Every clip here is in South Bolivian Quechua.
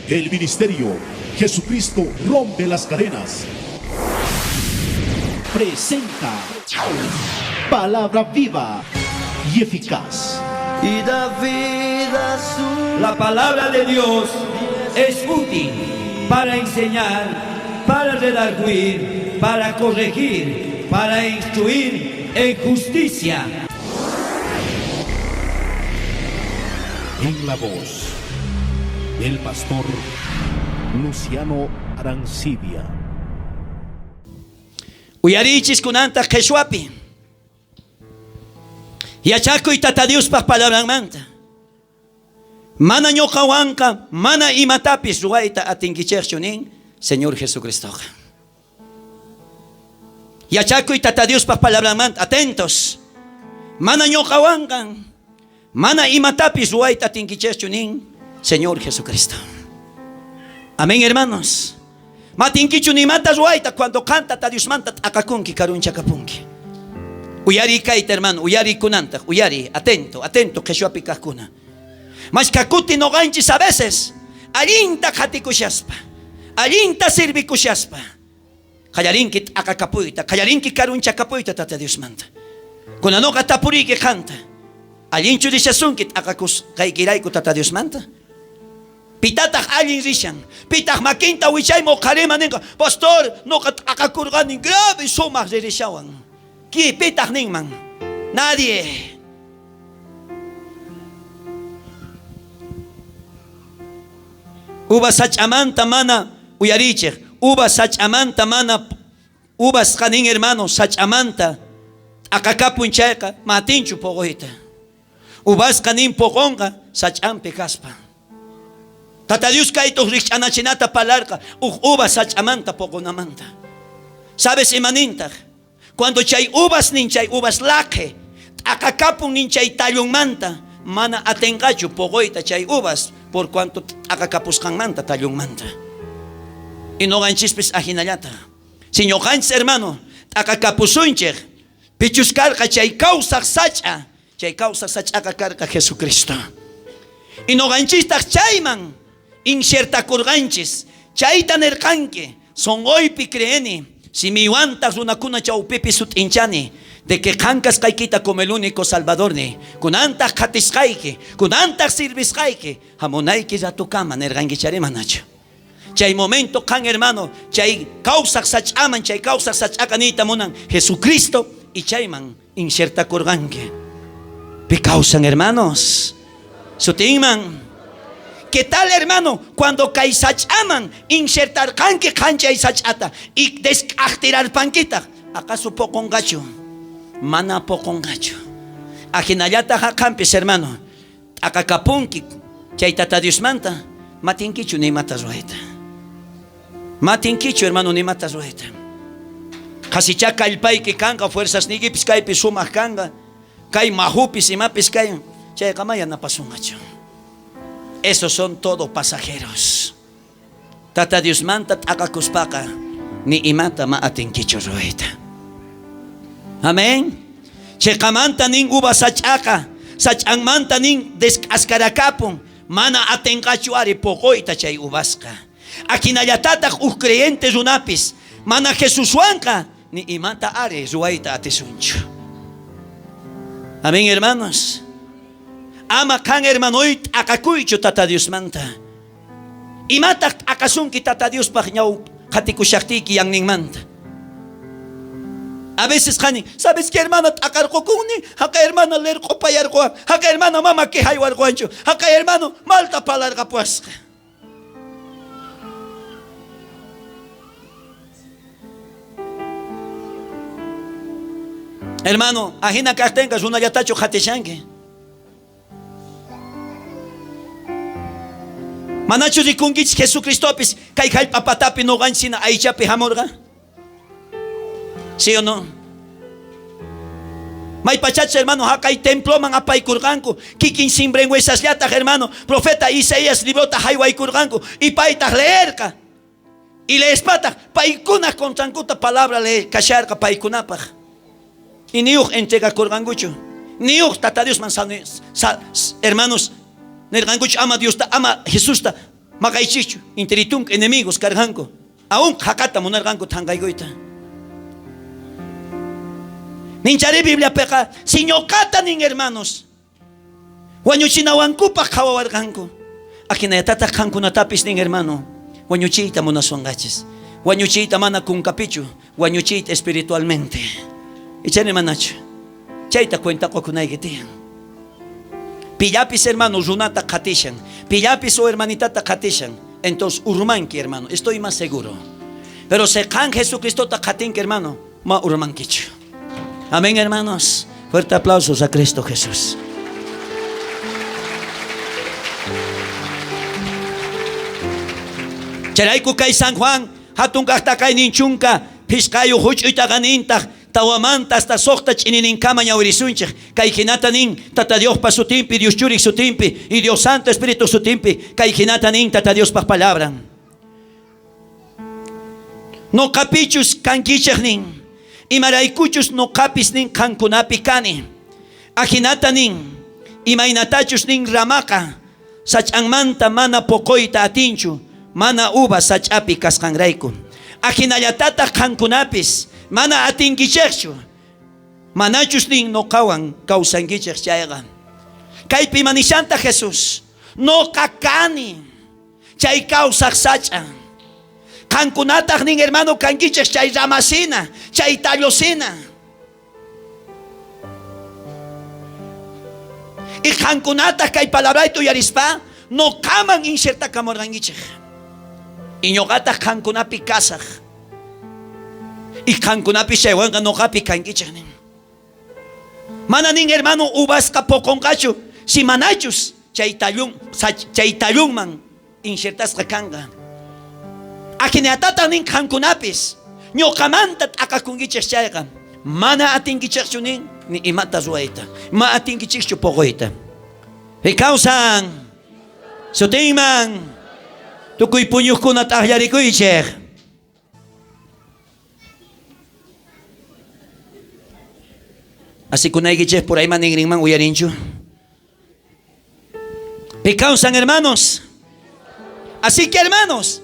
El ministerio Jesucristo rompe las cadenas. Presenta Palabra viva y eficaz. Y da vida su La palabra de Dios es útil para enseñar, para redarguir, para corregir, para instruir en justicia. En la voz del pastor Luciano Arancibia. Uyariychis kunantaj qheshwapi. Yachakuy Tata Diospaj palabranmanta. Mana ñoqawanqa mana imatapis ruwayta atinkichejchu nin Señor Jesucristoqa. Yachakuy Tata Diospaj palabranmanta, atentos. Mana ñoqawanqa mana imatapis ruwayta atinkichejchu nin Señor Jesucristo. Amén, hermanos. Matinkichu nimata ruwayta cuando qan Tata Diosmanta t'aqakunki karunchakapunki. Uyariy kayta, hermano, uyariy kunantaj, uyariy, atento, atento, qheshwapi kajkuna. Mashkha kuti noqanchis a veces allinta qhatikushaspa, allinta sirvikushaspa, qallarinki t'aqakapuyta, qallarinki karunchakapuyta Tata Diosmanta. Kuna noqa tapuriyki qanta, allinchu rishasunki t'aqakusqaykirayku Tata Diosmanta? Pitataj allin rishan? Pitaj makinta wichayman uqhariyman nenqa, pastor, noqa t'aqakurqani grave sumaj ririshawan. Ki pitaj ninman? Nadie. Uva sach'amanta mana uyariychej, uva sach'amanta mana uvasqa nin hermano, sach'amanta t'aqakapun chayqa matinchu poqoyta. Uvasqa nin poqonqa sach'anpi kaspa. Tata Dios kayta uj rijch'anachinata parlarqa uj uva sach'amanta poqonamanta. ¿Sabes ima nintaj? Cuando chay uvas nin chay uvas laqhe t'aqakapun nin chay tallunmanta, mana atenqachu poqoyta chay uvas por cuanto t'aqakapusqanmanta tallunmanta. Y noqanchispis ajinallata. Si ñoqanchis hermano t'aqakapusunchej, pichus karqa chay kawsaj sach'a, chay kawsaj sach'aqa karqa Jesucristo. Y noqanchistaj chayman insertakurqanchis, chayta nerqanki, sonqoypi creeni, simiywantaj runakuna chawpipi sut'inchani, de que qan kasqaykita como el único Salvadorni, kunantaj qhatisqayki, kunantaj sirvisqayki, hamunayki ratukama nerqankichari manachu. Chay momento qan hermano, chay kawsaj sach'aman, chay kawsaj sach'aqa niyta munan Jesucristo, y chayman insertakurqanki. Pi kawsan hermanos? Sutinman. ¿Qué tal hermano cuando kay sach'aman insertarqanki qan chay sach'ata y desq'ajtirarpankitaj? ¿Acaso poqonqachu? Mana poqonqachu. Ajinallataj aqhampis hermano, t'aqakapunki chay Tata Diosmanta, matinkichu nimata ruwayta. Matinkichu hermano nimata ruwayta. Qhasichá kallpayki kanqa, fuerzasniykipis kaypi sumaj kanqa, kay majupis imapis kay, chayqa ma yanapasunqachu. Esos son todo pasajeros. Tata Diosmanta t'aqakuspaqa ni imata ma atinkichu ruwayta. Amén. Cheqamanta nin uva sach'aqa, sach'anmanta nin descascarakapun, mana atenqachu ari poqoyta chay uvasqa. Ajinallatataj uj creyente runapis, mana Jesuswanqa ni imata ari ruwayta atisunchu. Amén, hermanos. Ama qan hermanoy t'aqakuychu Tata Diosmanta. Imataj t'aqasunki Tata Diospaj ñaw qhatikushajtiyki yanninmanta? A veces qani, ¿sabes qué hermana t'aqarqokuni? Haqay hermana lerq'opayarqowan, haqay hermana mama quejaywarqowanchu, haqay hermano malta palarqapuwasqa. Hermano, ajina kajtenqa runallatachu qhatishanki? Manachu rikunkichis Jesucristopis kay jallp'a patapi noqanchis hina aychapi hamurqa? ¿Sí o no? Maypachacha hermano haqay temploman apaykurqanku, kikin sinvergüenzasllataj hermano, profeta Isaías librota haywaykurqanku y paytaj leerqa. Y leespataj paykunaj contrankuta palabra le kasharqa paykunapaj. Y niuj entregakurqankuchu. Niuj Tata Diosman hermanos nerqankuchu ama Diosta, ama Jesusta. Maqaychischu, interitunku enemigos karqanku. Aún qhaqata munarqanku thanqaykuyta. Ninchari Bibliapeqa, si ñoqata nin hermanos, wañuchinawankupaj qhawawarqanku. Ajinallatataj qankunatapis nin hermano, wañuchiyta munaswanqachis. Wañuchiyta mana kunkapichu, wañuchiyta espiritualmente. Ichari manachu? Chayta cuenta qokunayki tiyan. Pillapis hermano runata qatishan, pillapis o hermanitata qatishan, entonces urmanki hermano, estoy más seguro. Pero si qan Jesucristota qatinki hermano, ma urmankichu. Amén hermanos. Fuerte aplausos a Cristo Jesús. Chayrayku kay San Juan hatun kajta kaynin chunka phishqayuq huch'uytaqa nintaq tawamanta hasta suqta ch'inininkama ñawirisunchej. Kay jinata nin Tata Diospa sutinpi, Dios Churik sutinpi y Dios Santo Espíritu sutinpi. Kay jinata nin Tata Diospa palabran. Noqapichus kankichej nin, imaraykuchus noqapis nin qankunapi kani. Ajinata nin, imaynatachus nin ramaqa sach'anmanta mana poqoyta atinchu, mana uva sach'api kasqanrayku. Ajinallatataj qankunapis mana atinkichejchu, manachus nin noqawan kawsankichej chayqa. Kaypi manishanta Jesús, noqa kani chay kawsaj sach'a. Qankunataj nin hermano kankichej chay ramasina, chay tallosina. Y qankunataj kay palabrayta uyarispa noqaman insertakamorqankichej. Y ñoqataj qankunapi kasaj. Y qankunapis chaywanqa noqapi kankichej nin. Mana nin hermano uvasqa poqonqachu, si manachus chay tallun chay tallunman injertasqa kanqa. Ajinatataj nin qankunapis ñoqamanta t'aqakunkichej chayqa, mana atinkichejchu nin ni imata ruwayta, ma atinkichejchu poqoyta. Rikawsan sutinman tukuy puñujkuna t'ajllarikuychej. Asikunaykichej por ahí ninrinman uyarinchu. Pi kawsan hermanos. Así que hermanos,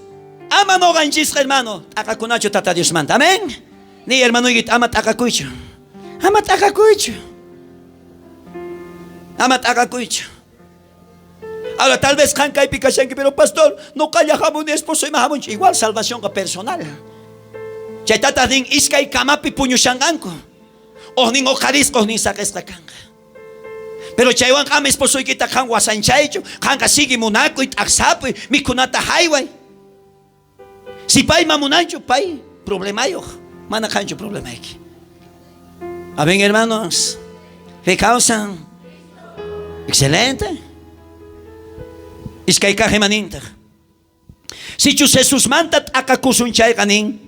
ama noqanchisqa hermano, t'aqakunachu Tata Diosmanta. Amén. Ni hermanoykita ama t'aqakuychu. Ama t'aqakuychu. Ama t'aqakuychu. Ahora tal vez qan kaypi kashanki, pero pastor, noqalla hamuni esposo ima hamunchu. Igual salvacionqa personal. Chaytataq nin iskay kamapi puñushanqanku. Ujnin oqharisqa, ujnin saqesqa kanqa. Pero chaywanqa ama esposoykita qan wasanchaychu, qanqa sigue munakuy, t'aqsapuy, mikhunata hayway. Si payma munanchu, pay problemayuq, mana qanchu problemayki. Amén, hermanos. Fe kawsan. Excelente. Iskay kaq imanintaq. Sichus Jesusmanta t'aqakusun chayqa nin,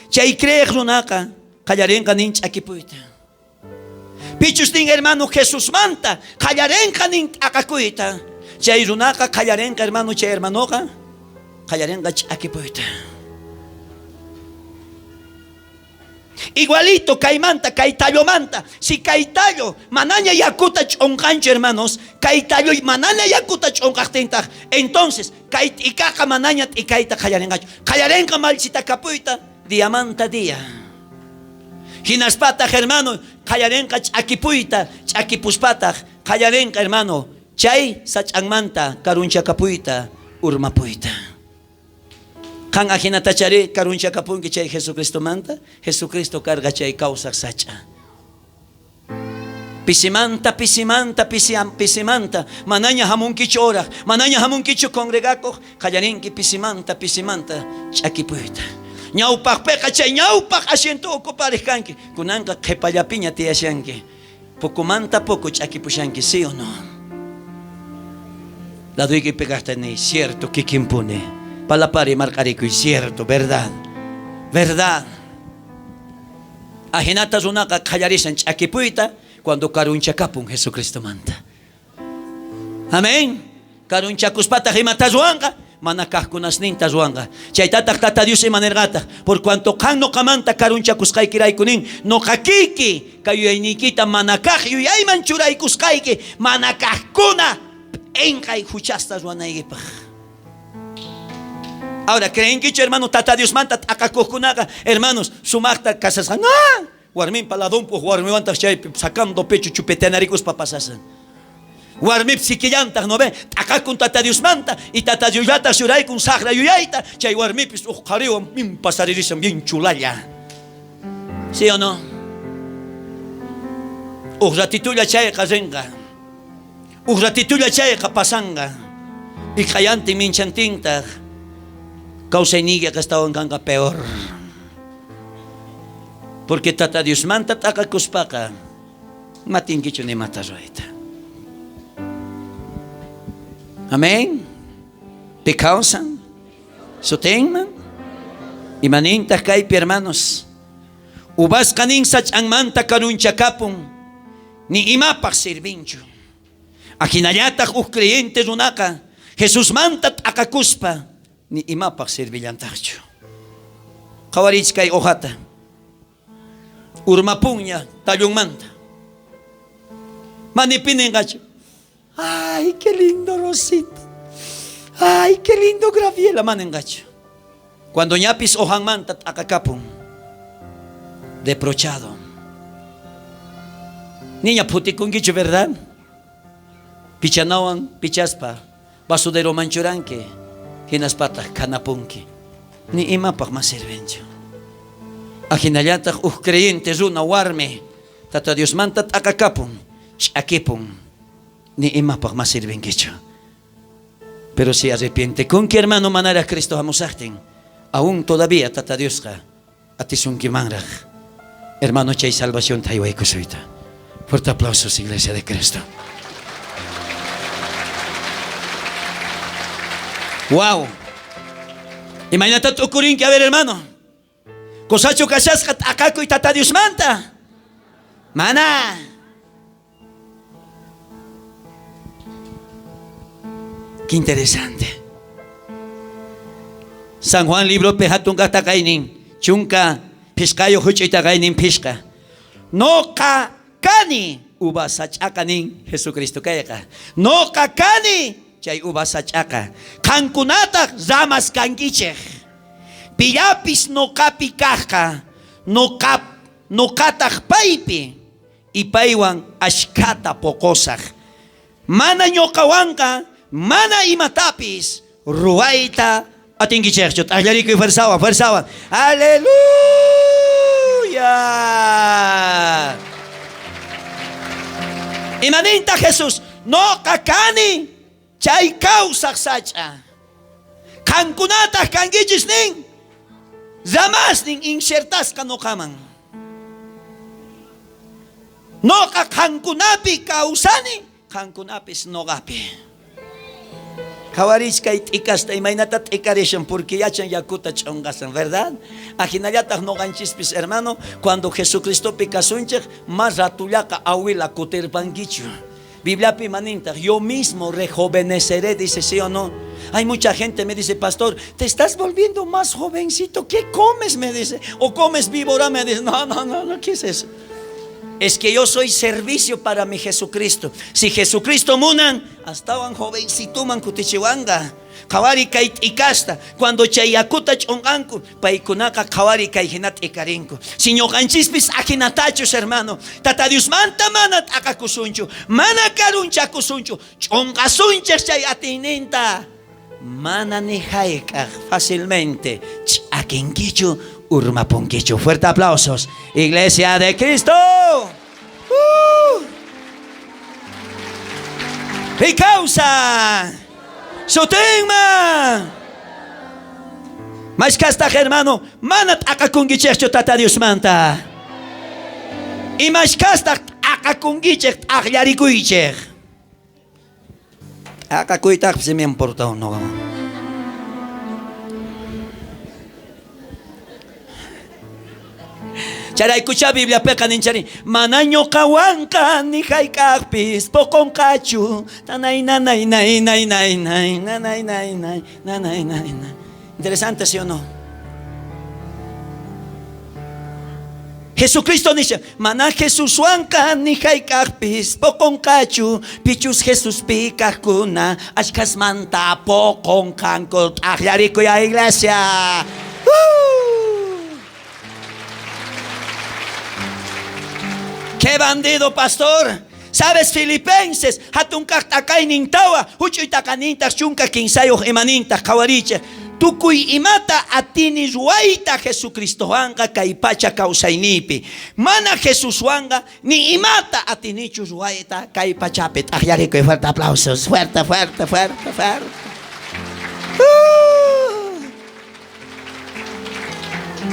chay creeq runaqa qallarinqa nin ch'akipuyta. Pichus nin hermano Jesusmanta qallarinqa nin t'aqakuyta. Chay runaqa qallarinqa hermano chay hermanoqa qallarinqa ch'akipuyta. Igualito kaymanta, kay tallomanta. Si kay tallo manaña yakuta ch'onqanchu, hermanos, kay tallo manaña yakuta ch'onqajtintaj, entonces kay t'ikaqa manaña t'ikayta qallarinqachu. Qallarinqa malchitakapuyta diamanta día. Hinaspataj, hermano, qallarinqa ch'akipuyta, ch'akipuspataj qallarinqa, hermano, chay sach'anmanta karunchakapuyta, urmapuyta. Qan ajinatachari karunchakapunki chay Jesucristomanta, Jesucristo karqa chay kawsaj sach'a. Pisimanta, pisimanta, pisimanta, manaña hamunkichu oraj, manaña hamunkichu congregakoj, qallarinki pisimanta, pisimanta ch'akipuyta. Ñawpajpeqa chay ñawpaj asiento ocuparej kanki, kunanqa qhepallapiña tiyashanki. Pocomanta poco ch'akipushanki, sí o no? Laduykipi kajta niy, cierto, kikinpuni. Palapari marq'arikuy, cierto, verdad, verdad. Ajinata runaqa qallarishan ch'akipuyta cuando karunchakapun Jesucristomanta. Amén. Karunchakuspataj imata ruwanqa? Mana kajkunasninta ruwanqa. Chaytataj Tata Dios ima nerqataj? Por cuanto qan noqamanta karunchakusqaykirayku nin, noqa kiki kay yuyayniykita mana kaj yuyayman churaykusqayki, mana kajkuna p'enqay juchasta ruwanaykipaj. Ahora, ¿creenkichu, hermano, Tata Diosmanta t'aqakojkunaqa, hermanos, sumajta kasasqa? No! Warminpa ladonpi uj warmiwantaj chaypi sacando pecho chupeteanarikuspa pasasan. Warmip sikillantaj, ¿no ve? T'aqakun Tata Diosmanta y Tata Diosllataj churaykun sajra yuyayta, chay warmipis uj qhariwan bien pasaririshan, bien chulalla. ¿Sí o no? Uj ratitulla chayqa rinqa. Uj ratitulla chayqa pasanqa. Y q'ayantin minchantintaj kawsayniykiqa astawan kanqa peor. Porque Tata Diosmanta t'aqakuspaqa matinkichu nimata ruwayta. Amén. Pi kawsan? Sutinman? Imanintaj kaypi, hermanos? Uvasqa nin sach'anmanta karunchakapun, ni imapaj sirvinchu. Ajinallataj uj creyente runaqa Jesusmanta t'aqakuspa ni imapaj sirvillantajchu. Qhawarich kay hojata. Urmapunña tallunmanta. Manipi nenqachu. Ay, qué lindo Rosita. Ay, qué lindo Graviela. Manenqachu. Cuando ñapis hojanmanta t'aqakapun. Deprochado. Niña phutikunkichu, verdad? Pichanawan pichaspa basuderoman churanki, hinaspataj kanapunki. Ni imapaj ma sirvinchu. Ajinallataj uj creyente runa warmi Tata Diosmanta t'aqakapun, ch'akipun, ni imapaj ma sirvinkichu. Pero si arrepientekunki, hermano, manaraj Cristo jamusajtin, aún todavía Tata Diosqa atisunkimanraj, hermano, chay salvacionta jaywaykusuyta. Fuerte aplausos, Iglesia de Cristo. Wow. Imaynata t'ukurinki, a ver, hermano. Kosachu kashasqa t'aqakuy Tata Diosmanta? Mana. Qué interesante. San Juan libropi hatun kaq taqaynin chunka phishqayuq huch'uy taqaynin phishqa. Noqa kani uva sach'aqa nin Jesucristo kayqa. Noqa kani chay uva sach'aqa. Qankunataq ramas kankichej. Pillapis noqapi kajqa, noqa noqataq paypi y paywan ashkhata poqosaj. Mana ñoqawanqa mana imatapis ruwayta atinkichejchu. T'ajllarikuy fuerzawan, fuerzawan. Aleluya. Imaninta Jesús? Noqa kani chay kawsaj sach'a. Qankunataj kankichis nin ramasnin insertasqa noqaman. Noqa qankunapi kawsani, qankunapis noqapi. Qhawarich kay t'ikasta imaynata t'ikarishan, porque yachan yakuta ch'onqasan, verdad? Ajinallataj noqanchispis, hermano, cuando Jesucristopi kasunchej, más ratullaqa awila kutirpankichu. Bibliapi imanintaj, yo mismo rejuveneceré, dice, sí o no. Hay mucha gente me dice, pastor, te estás volviendo más jovencito, ¿qué comes? Me dice, o comes víbora, me dice, no, no, no, no, ¿qué es eso? Es que yo soy servicio para mi Jesucristo. Si Jesucristo munan, astawan jovencituman kutichiwanqa. Qhawari kay t'ikasta, cuando chay yakuta ch'onqanku, paykunaqa qhawari kay jina t'ikarinku. Si ñoqanchispis ajinatachus, hermano, Tata Diosmanta mana t'aqakusunchu, mana karunchakusunchu, ch'onqasunchej chay atiyninta, mana ni jayk'aj fácilmente ch'akinkichu, urmapunkichu. Fuerte aplausos, Iglesia de Cristo. Pi kawsan? Sutinman. Mashkastaj, hermano, mana t'aqakunkichejchu Tata Diosmanta. Imashkastaj t'aqakunkichej, t'ajllarikuychej. T'aqakuytajpis me importa noqaman. Chayraykuchá Bibliapeqa ninchari, mana ñoqawanqa ni jayk'ajpis poqonqachu. Tanay nanay nay nay nay nay nanay nay nay nanay nay nay. Interesante, ¿sí o no? Jesucristo nisha, mana Jesuswanqa ni jayk'ajpis poqonqachu, pichus Jesuspi kajkuna ashkhasmanta poqonqanku. T'ajllarikuy a iglesia. ¡Qué bandido, pastor! ¿Sabes, Filipenses? Hatun kaj t'akaynin tawa, huch'uy t'aqanintaq chunka kinsayuq imanintaq qhawarichej. Tukuy imata atini ruwayta Jesucristowanqa kay pacha kawsayniypi. Mana Jesuswanqa ni imata atinichu ruwayta kay pachapi. T'ajllarikuy, fuerte aplausos, fuerte, fuerte, fuerte, fuerte.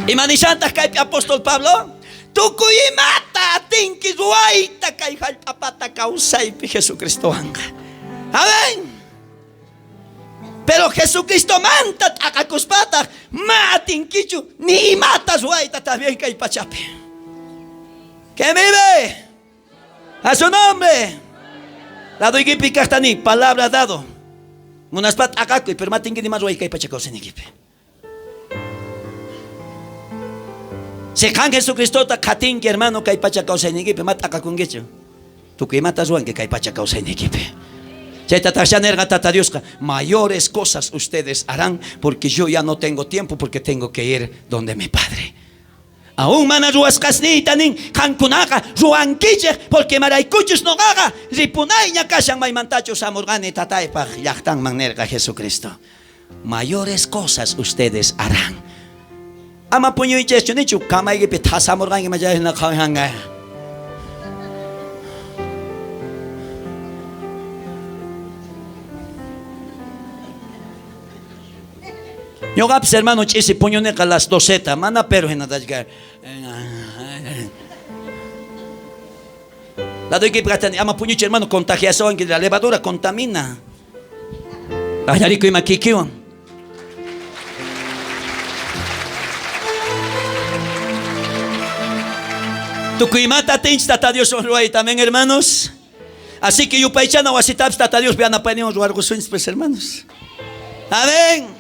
Ima nishantaq kaypi apóstol Pablo? Tukuy imata atinki ruwayta kay jallp'apata kawsaypi Jesucristowanqa. Amén. Pero Jesucristomanta t'aqakuspataq ma atinkichu ni imata ruwayta también kay pachapi. ¡Que vive! A su nombre. Ladoykipi kajta ni palabra dado. Munaspa t'aqakuy, pero ma atinki ni ma ruway kay pacha kawsaynikipi. Si qan Jesucristota qhatinki, hermano, kay pacha kawsayniykipi ma t'aqakunkichu. Tukuy imata ruwanki kay pacha kawsayniykipi. Chayta tajcha nerqa Tata Diosqa, mayores cosas ustedes harán porque yo ya no tengo tiempo porque tengo que ir donde mi Padre. Aún mana ruwasqasniyta nin, qankunaqa ruwankichej porque imaraykuchus noqaqa ripunayña kashan maymantachus hamurqani Tataypaj llajtanman nerqa Jesucristo. Mayores cosas ustedes harán. Ama puñuychejchu nichu kamaykipi thasamurqanki machayna qhanqa. Ñoqapis hermano ch'isi puñuniqa las doceta, mana pero hinatachka. Ladoykipi kachani, ama puñuchu hermano, contagiasawanki, la levadura contamina. Qallarikuy makiykiwan. Tukuy imata atinchis Tata Dioswan ruwayta, amén, hermanos. Así que yupaychana wasitapis Tata Dios yanapayninwan ruwarqusunchis, pues, hermanos. Amén.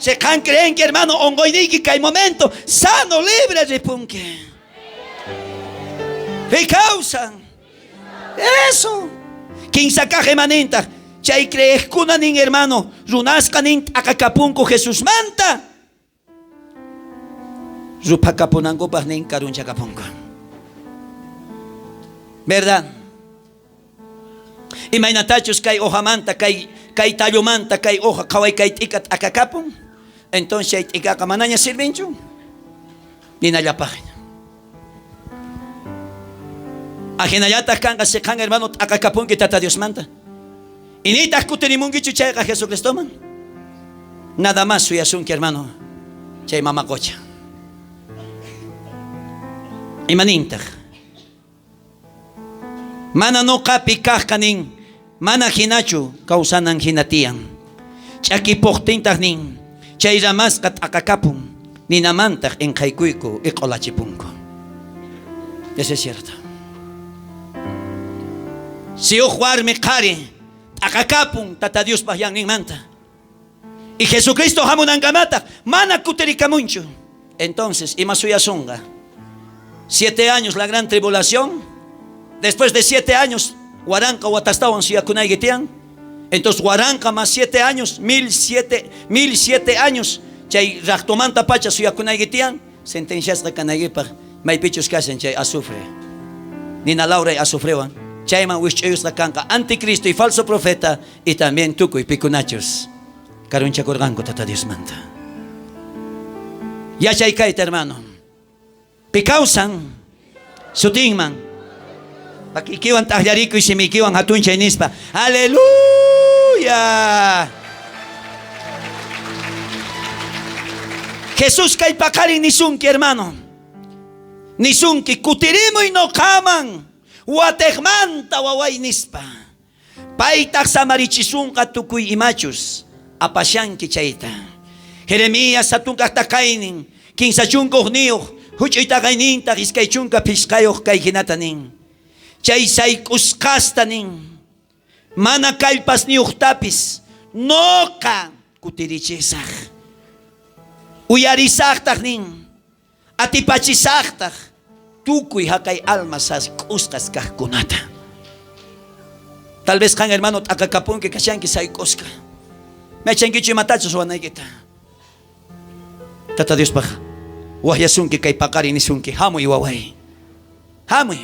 Si qan creenki, hermano, onqoyniyki kay momento sano, libre ripunki. Pi kawsan. Eso. Kinsa kaj imanintaj. Chay creejkuna nin, hermano, runasqa nin t'aqakapunku Jesusmanta. Ruphakapunankupaj nin karunchakapunku. ¿Verdad? Imaynatachus kay hojamanta, kay, kay tallumanta, kay hoja, qhaway kay t'ika t'akakapun, entonces chay t'ikaqa manaña sirvinchu, ninallapajña. Ajinallataj kanqa si qan, hermano, t'aqakapunki Tata Diosmanta. Y nitaj kutirimunkichu chayqa Jesucristoman. Nada más suyasunki, hermano, chay mama qocha. Imanintaj? Mana noqapi kajqa nin, mana jinachu kawsanan jina tiyan. Ch'akipojtintaj nin, chay ramasqa t'aqakapun, ninamantaj enqhaykuyku iq'olachipunku. Eso es cierto. Si uj warmi qhari t'aqakapun Tata Diospaj yanninmanta, y Jesucristo jamunankamataj mana kutirikamunchu, entonces ima suyasunqa? 7 años la gran tribulación. Después de 7 años, waranqa watastawan suyakunayki tiyan. Entonces waranqa más 7 años, 1007 años, chay rajtumanta pacha suyakunayki tiyan, sentenciasqa kanaykipaj maypichus kashan chay azufre. Nina lawray azufrewan, chayman wisch'uyusqa kanqa anticristo y falso profeta y también tukuy pikunachus karunchakurqanku Tata Diosmanta. Yachay kayta, hermano. Pi kawsan sutinman makiykiwan t'ajllarikuy, simiykiwan jatunchay nispa. Aleluya. Jesús kay paqarin nisunki, hermano. Nisunki, kutirimuy noqaman, watejmanta waway nispa. Paytaj samarichisunqa tukuy imachus apashanki chayta. Jeremías jatunkaj taqaynin, 30 ujniyoj, juch'uy taqaynintaj 25 kay jinata nin. Chay sayk'usqasta nin, mana kallpasniyojtapis noqa kutirichisaj. Uyarisajtaj nin, atipachisajtaj. Tukuy jaqay alma sayk'usqas kajkunata. Tal vez qan hermano t'aqakapunki kashanki sayk'usqa. Yachankichu imatachus ruwanaykita. Tata Diospaj wajyasunki kay paqarin nisunki, hamuy waway. Hamuy.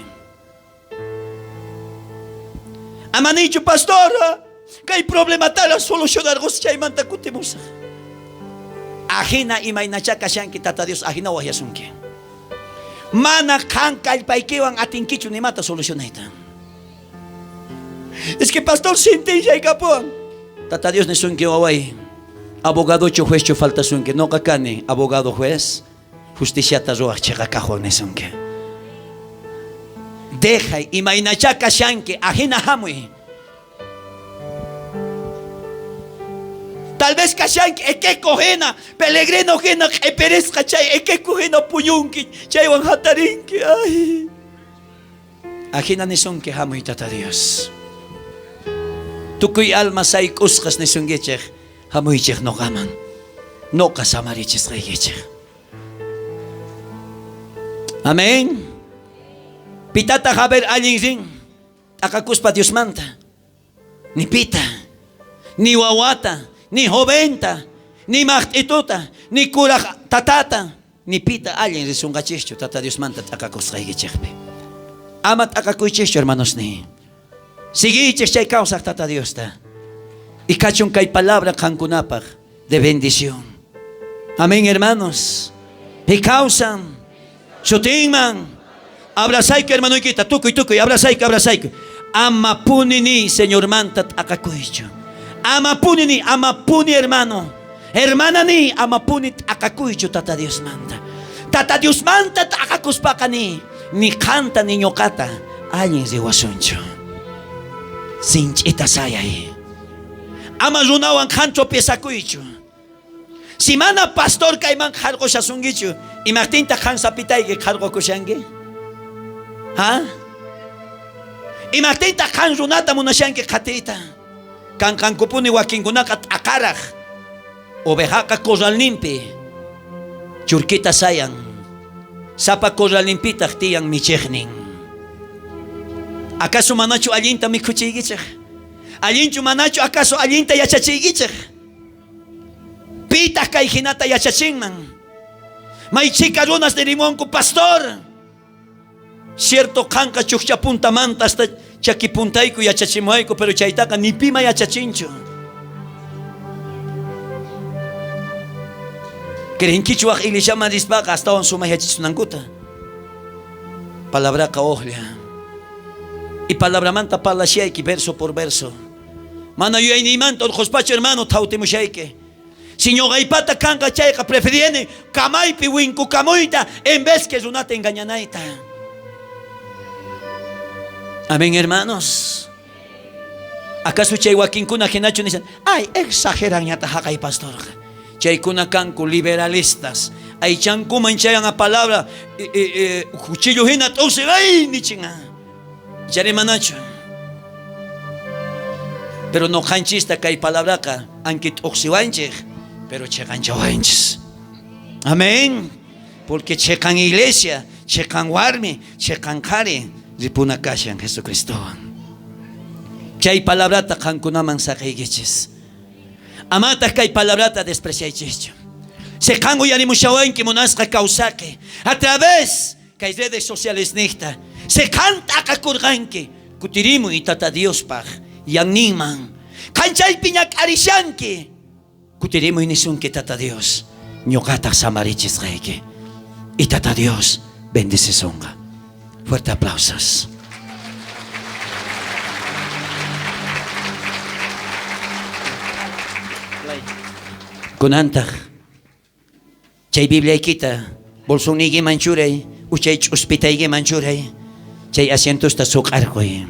Ama niychu pastor, kay problematara solucionarqos chaymanta kutimusaj. Ajina imaynachá kashanki Tata Dios ajina wajyasunki. Mana qan kallpaykiwan atinkichu nimata solucionayta. Es que pastor sentenciaykapuwan. Tata Dios nisunki waway, abogadochu juezchu faltasunki. Noqa kani abogado juez. Justiciata ruwaj cheqa kajwan nisunki. Dejay imaynachá kashanki, ajina hamuy. Tal vez kashanki ekeko hina, pelegrino hina q'epirisqa chay ekeko hina puñunki, chaywan hatarinki. Ay. Ajina nisunki hamuy Tata Dios. Tukuy alma sayk'usqas nisunkichej. Hamuychej noqaman, noqa samarichisqaykichej. Amén. Pitataj a ver allin rin t'aqakuspa Diosmanta? Ni pita, ni wawata, ni joventa, ni maqt'ituta, ni kuraj tatata, ni pita allin risunqachischu Tata Diosmanta t'aqakusqaykichejpi. Ama t'aqakuychischu, hermanosniy. Siguiychej chay kawsaj Tata Diosta. Y kachun kay palabra qankunapaj de bendición. Amén, hermanos. Y kawsan sutinman. Abrazayku, hermanoykita, tukuy, tukuy, abrazayku, abrazayku. Amapuni ni Señormanta t'aqakuychu. Amapuni ni, amapuni hermano. Hermana ni, amapuni t'aqakuychu Tata Diosmanta. Tata Diosmanta t'aqakuspaqa ni, ni qanta ni ñoqata allin riwasunchu. Sinch'ita sayay. Ama runawan qan tropiezakuychu. Si mana pastor kayman qharqoshasunkichu, imajtintaq qan sapitayki qharqokushanki? Ha? Imajtintaq qan runata munashanki qhatiyta? Kanqankupuni wakinkunaqa t'aqaraj. Ovejaqa corralninpi churkita sayan. Sapa corralninpitaj tiyan michejnin. Acaso manachu allinta mikhuchiykichej? Allinchu manachu acaso allinta yachachiykichej? Pitaj kay jinata yachachinman? May chhika runas nirimunku, pastor. Cierto qanqa chujcha puntamanta hasta chaki puntayku yachachimuwayku, pero chaytaqa ni pima yachachinchu. Creenkichu waj iglesiaman rispaqa astawan sumaj yachachisunankuta? Palabraqa ujlla. Y palabramanta parlashayki verso por verso. Mana yuyayniymanta urqhuspachu hermano thawtimushayki. Si ñoqaypata kanqa chayqa prefirieni kamaypi winkukamuyta en vez que runata engañanayta. Amén, hermanos. ¿Acaso chay wakinkuna hinachu nishan? Ay, exageranñata haqay pastorqa. Chaykuna kanku liberalistas. Aychankuman chayan a palabra cuchillo hina t'uqsi, ay nichin. Chari manachu. Pero noqanchista kay palabraqa anki t'uqsiwanchej, pero cheqanchawanchis. Amén. Porque cheqan iglesia, cheqan warmi, cheqan qhari ripuna kashan Jesucristowan. Chay palabrata qankunaman saqeykichis. Amataj kay palabrata despreciaychischu. Si qan uyarimushawanki munasqa kawsaqe, a través kay redes sociales niqta, si qan t'aqakurqanki, kutirimuy Tata Diospaj yanninman. Qan chaypi ñak'arishanki, kutirimuy nisunki Tata Dios, ñoqataj samarichisqayki. Y Tata Dios bendecisunqa. Fuerte aplausos. Kunantaj chay Bibliaykita bolsonniykiman churay, uchay ch'uspitaykiman churay, chay asientosta suq'arquy.